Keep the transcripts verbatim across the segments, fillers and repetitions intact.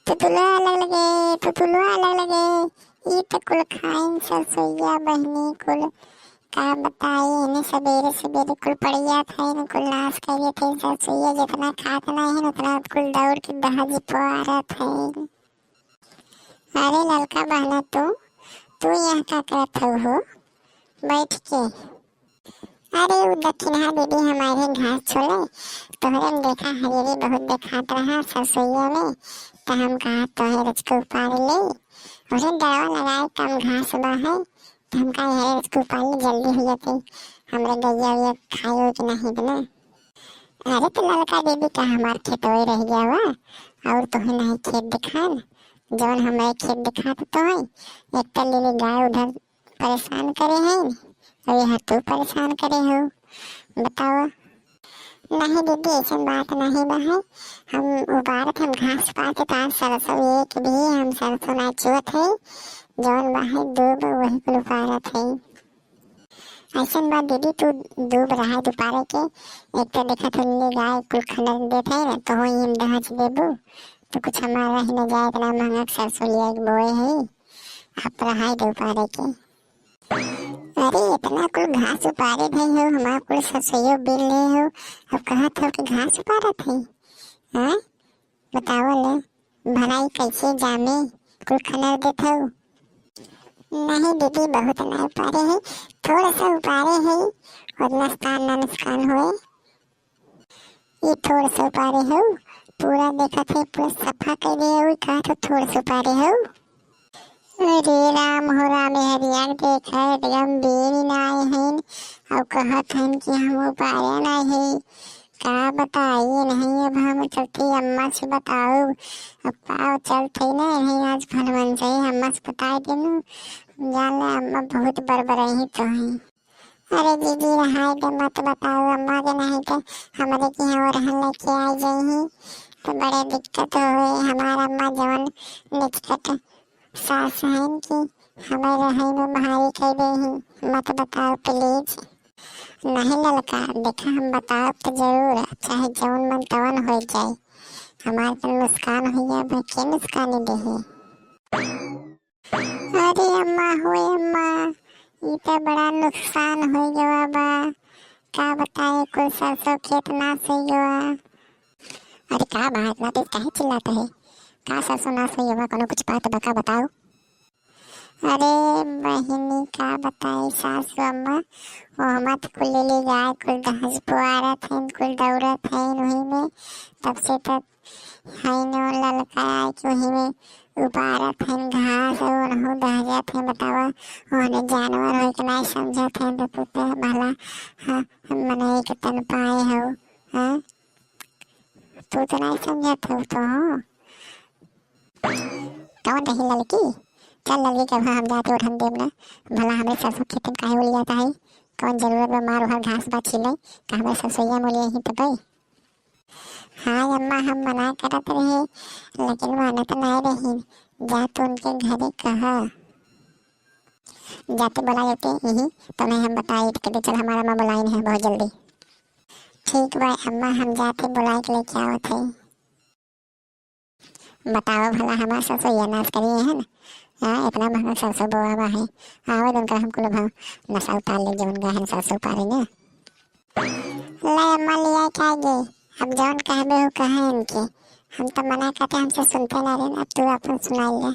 तुतुलवा अलग लगे, तुतुलवा अलग लगे, ई त कुल खाइन सरसोइया बहिनी कुल। का बताई, इन्हें सबेरे सबेरे कुल पड़िया खाइन कुल नाश करिए थे। सरसोइया जितना खात नहीं उतना कुल दौड़ के दहज पारत है। अरे ललका बहना तू, तू यहाँ का करत हऊ हो बैठ के? अरे उ दक्षिणा दीदी हमारे घास छोले, तोहरे में देखा हरियरी बहुत देखात रहा सरसोइया में, त हम कहा तोहे रचको उपार ले। उसे डरवा लगाए कम घास बा है, त हम कहा हे रचको उपार ले जल्दी हो जाते, हमरे गैया उइया खाए हो कि नहीं बना। अरे तो ललका दीदी का हमार खेतवे रह गया बा, और तोहे नहीं खेत दिखान, जौन हमारे खेत दिखात तो है, एक तो लीली गाय उधर परेशान करे हैं, और यह तू परेशान करे हो, बताओ। नहीं दीदी, ऐसन बात नहीं बा है, हम उपारत हम घास पात तार सरसों एक भी हम सरसों ना चुअत है, जौन बा है दूब वही कुल उपारत है। ऐसन बा दीदी, तू दूब रहा दुपारे के, एक तो देखत हो ले गाय कुल खनक देत है ना, तो हो हम दहच देबू, तो कुछ हमारा ही न जाए, इतना महंगा सरसों लिया के बोए है, आप रहा दुपारे के। अरे इतना कुल घास उपारे भई हो, हमार कुल सरसोइयो बीन ले हो, अब कहत हो कि घास उपारत है, हाँ? बतावा ले, भलाई कैसे जामे, कुल खनर देत हऊ। नहीं दीदी, बहुत ना उपारे है, थोड़ा सा उपारे है, उतना नुकसान ना नुकसान होए। ये थोड़ा सा उपारे हऊ, पूरा देखत है, पूरा सफा कर दे हऊ, कहा तो थोड़ा सा उपारे हऊ। अरे राम हो राम, हरियर देखा एकदम बेरी ना आए हैं, और कहत हैं कि हम उपारे ना है। का बताई, नहीं अब हम चलती अम्मा से बताऊ। अब का चलते ना, नहीं आज भलवन से अम्मा से बताई देनु। जान ले अम्मा बहुत बरबराई तो हैं। अरे दीदी रहाई दे, मत बताऊ अम्मा के, नहीं तो हमरे के यहाँ ओरहन लेके आ जाई, तो बड़े दिक्कत होए। हमार अम्मा जवन निचकट सास हैं कि हमें रहे में भारी कह दे ही, मत बताओ please। नहीं ललका, देखा हम बताओ तो जरूर, चाहे जौन मन तवन हो जाए, हमार तो नुकसान हो गया, भाई के नुकसानी देही। अरे अम्मा हो अम्मा, ई तो बड़ा नुकसान हो गया बा, का बताए, कुल सरसों खेत नाश हो गया। अरे का बा, इतना तेज काहे चिल्लात है? का सरसों नाश होई बा? कोनो कुछ बात बा का, बताओ। अरे बहिनी का बताई सासू अम्मा, वो हमार कुल लेली गाय कुल दहज पुआरत हैं, कुल दौड़त हैं वही में, तब से तब है नो ललका आए कि वही में उपारत हैं घास और उनहु दहजत हैं। बतावा, ओने जानवर होई के नाई समझत हैं, तो तू तो भला, हाँ, मनई के तन पाए हो, हाँ? तू तो नहीं समझत हो तो। कौन रही ललकी? चल ललकी के वहाँ हम जाते उठन देब ना। भला हमरे सरसों खेत में काहे उलियात है? कौन जरूरत बा मार ओहर घास बा छीले? का हमरे सरसोइया में उलियाई ही तबे? हाँ अम्मा, हम मना करत रहे, लेकिन मानत नहीं रही। जा तू उनके घरे कहा। जाते बोला जाते यही, तो नहीं हम बताई, तो कहते, "चल हमार अम्मा बुलाई है बहुत जल्दी।" ठीक बा अम्मा, हम जाते बुलाई के लेके आवत है। बताओ भला, हमार सरसोइया नाश करिए है ना? हाँ, इतना महंगा सरसों बोआ बा है। आवे दे उनका, हम कुल भाव नशा उतार ले, जवन गहन सरसों उपारे ना। ले अम्मा, लिया के आ गई। अब जवन कहबे हो कहे इनके। हम तो मना करते, हमसे सुनते ना रहे, अब तू अपन सुनाई ले।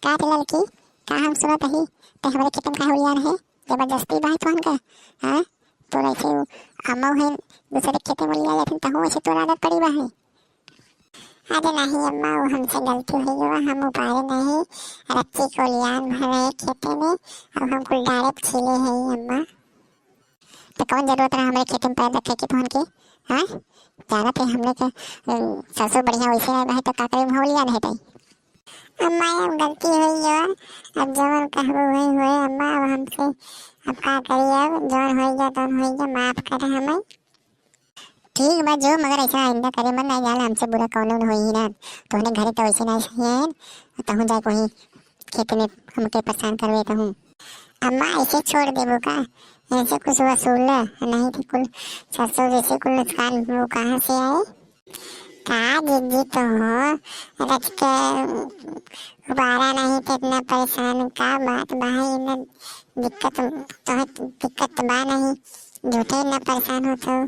का रे ललकी, का हम सुनत ही? ते हमरे खेत में काहे उलियान है? जबरदस्ती बा है तोहन का? हाँ? तो ऐसे उ अम्मा है, दूसरे खेत में उलिया जाते, तहु ऐसे तोरा आदत पड़ी बा है। अरे नहीं अम्मा, वो हमसे गलती हो गई, हम उपारे नहीं, रच्ची को उलियान भरे खेते में, अब हम कुल डारे छीले हैं अम्मा। तो कौन जरूरत रहा हमरे खेते में पैर रखे के तोहन के? हाँ, जानत है हमरे के, अम, सरसों बढ़िया वैसे आए रहे तो का करे, वहाँ उलिया रहे तई। अम्मा, अब गलती हुई गवा, अब जवन कहबो वही होए अम्मा, अब हमसे अब का करी, अब जवन होई गया तवन होई गया, माफ कर हमें। ठीक बा जो, मगर ऐसा आइंदा करे मन नहीं, जान हमसे बुरा कौनो न होई ही ना। तोहने घरे तो वैसे नहीं सही है, तहूँ जाए कोई खेत में हमके परेशान करवे तहूँ। अम्मा, ऐसे छोड़ देबो का? ऐसे कुछ वसूल ले, नहीं तो कुल सरसों जैसे कुल नुकसान वो कहाँ से आए? का जीजी तो हो, रच के उबारा नहीं तो इतना परेशान का बात बा है, इतना दिक्कत तो है, दिक्कत बा नहीं, झूठे इतना परेशान होत हो।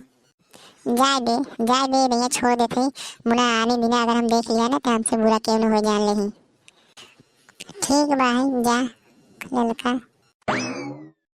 जाए दे, जाए दे भैया, छोड़ देते। मुना आने बिना अगर हम देख लिया ना तो हमसे बुरा केहू न हो जान लेही। ठीक बा है, जा ललका।